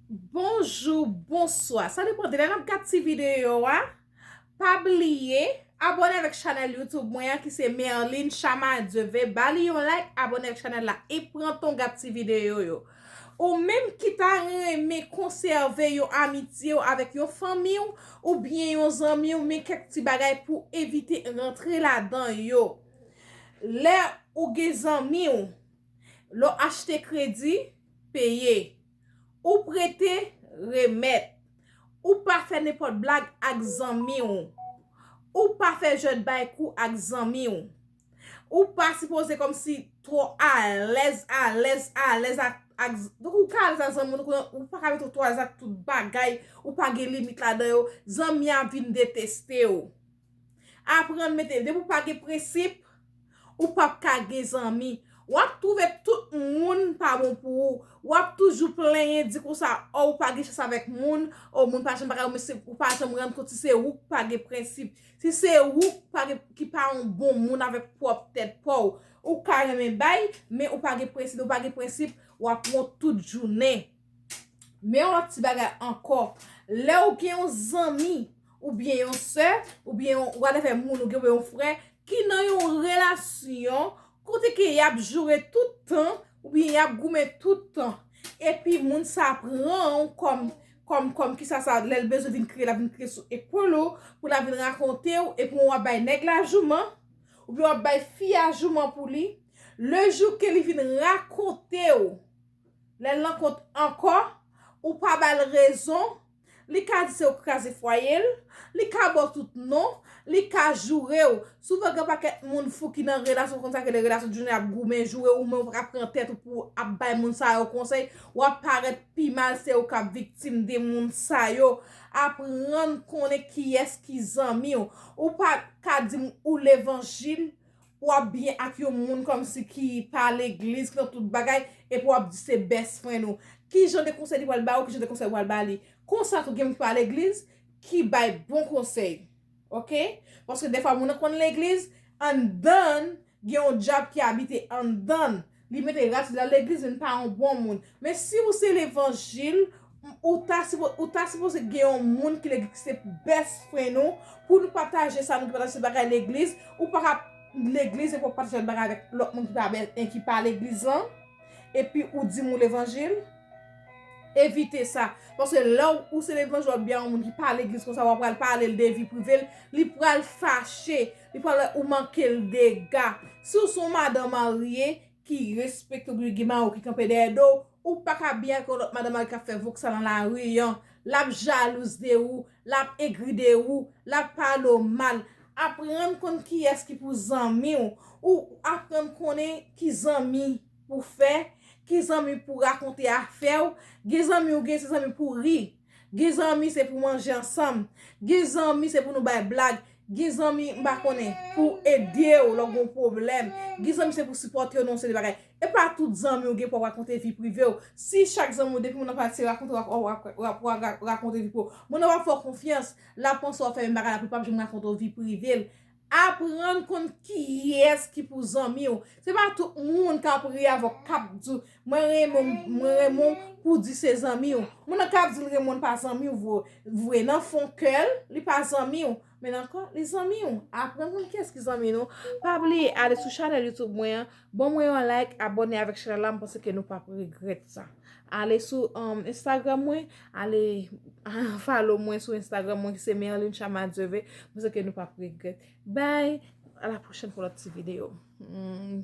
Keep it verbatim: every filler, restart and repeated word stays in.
Bonjou, bonswa. Sa depann de lè n ap gad ti videyo a. Pa bliye abòne avèk chanèl YouTube mwen an ki se Merline Chamadieuveux. Ba li yon like, abòne avèk chanèl la e pran tan w gad ti videyo yo. Ou menm ki ta renmen konsève yon amitye w avèk yon fanmi w oubyen yon zanmi w, men kèk ti bagay pou w evite rantre ladan yo. Lè ou gen zanmi w, lè w achte kredi, peye. Ou prete, remèt. Ou pa fè nenpòt blag ak zanmi w. Ou pa fè jwèt bay kou ak zanmi w. Ou pa sipoze kòmsi twò alèz, alèz, alèz ak, ak, donk ou ka alèz ak zanmi w, donk ou pa ka mete w twò alèz ak tout bagay, ou pa gen limit ladan yo, zanmi a vin deteste w. Aprann mete, depi w pa gen prensip, ou p ap ka gen zanmi. W ap twouve tout moun pa bon pou ou. W ap toujou plenyen, di konsa, o, ou pa gen chans avèk moun, o, moun pa janm pa ka, men se, ou pa janm rann kont si se ou k pa gen prensip. Si se ou k pa gen, ki pa yon bon moun avèk pwòp tèt pa w. Ou ka renmen bay, men ou pa gen prensip, ou pa gen prensip, w ap wont tout jounen. Men yon lòt ti bagay ankò. Lè w gen yon zanmi, oubyen yon sè, oubyen yon whatever moun ou gen, oubyen yon frè, ki nan yon relasyon kote ke y ap joure tout tan, oubyen y ap goumen tout tan. Epi moun sa pran w kòm, kòm, kòm kisa sa, lè l bezwen vin kriye, l ap vin kriye sou epòl ou, pou l ap vin rakonte w, epi w ap bay nèg la jouman, oubyen w ap bay fi a jouman pou li. Le jou ke li vin rakonte w, lè l nan kont ankò, ou pa ba l rezon, li ka di se ou k kraze fwaye l, li ka ba w tout non, li ka joure w. Souvan gen pakèt moun fou ki nan relasyon konsa ke le relasyon jounen ap goumen joure ou, men ou pa ka pran tèt ou pou ap bay moun sa yo konsèy, w ap parèt pi mal, se ou k ap viktim de moun sa yo. Aprann konnen kiyès ki zanmi w. Ou pa ka di m ou levanjil, w ap byen ak yon moun kòmsi ki pa legliz, ki nan tout bagay, epi w ap di se best friend ou. Ki jan de konsèy li pral ba ou, ki jan de konsèy ou pral ba li? Konsa tou gen moun ki pa legliz, ki bay bon konsèy. Oke? Paske defwa moun nan konn legliz, anndan gen yon dyab ki abite anndan. Li mete ras li nan legliz, men li pa yon bon moun. Men si ou se levanjil, ou ta sipo-, ou ta sipoze gen yon moun ki legliz ki se best friend ou, pou nou pataje sa, nou ki pataje se bagay legliz, ou pa ka legliz epi w ap pataje lòt bagay avèk lòt moun ki pa best, ki pa legliz lan, epi ou di m ou levanjil, evite sa. Paske lè w, ou se levanjil, w ap byen yon moun ki pa legliz konsa, w ap pral pale l de vi prive l, li pral fache, li pral wè ou manke l dega. Si w se yon madan marye, ki respekte w, ki gen mari w ki kanpe dèyè do w, ou pa ka byen ak yon lòt madanm ki ap fè voksa nan lari an, l ap jalouz de ou, l ap egri de ou, l ap pale w mal. Aprann konn kiyès ki pou zanmi w, ou aprann konnen ki zanmi pou fè, ki zanmi pou rakonte afè w. Gen zanmi ou gen, se zanmi pou ri. Gen zanmi se pou manje ansanm. Gen zanmi se pou nou bay blag. Gen zanmi, m pa konnen, pou ede w lè w gen yon pwoblèm. Gen zanmi se pou sipòte w nan yon seri de bagay. E pa tout zanmi w gen pou w ap rakonte vi prive w. Si chak zanmi w, depi moun nan pati rakonte w, w ap, w ap, w ap, w ap rakonte vi prive w. Moun nan p ap fè w konfyans, l ap panse w ap fè menm bagay la, pou l p ap janm rakonte w vi prive l. Aprann konn kiyès ki pou zanmi w. Se pa tout moun k ap ri avè w, k ap di w, mwen renmen w, mwen renmen w, pou di se zanmi w. Moun nan k ap di l renmen w, l pa zanmi w vre. Vre, nan fon kè l, li pa zanmi w. Men nan kò, li zanmi w. Aprann konn kiyès ki zanmi nou. Pa bliye ale sou chanèl YouTube mwen an, ban mwen yon like, abòne avèk chanèl la, m panse ke nou p ap regrèt sa. Ale sou, um, Instagram mwen, ale follow mwen sou Instagram mwen ki se Merline Chamadieuveux. M panse ke nou p ap regrèt. Bye, à la prochaine pou lòt ti videyo. Mm.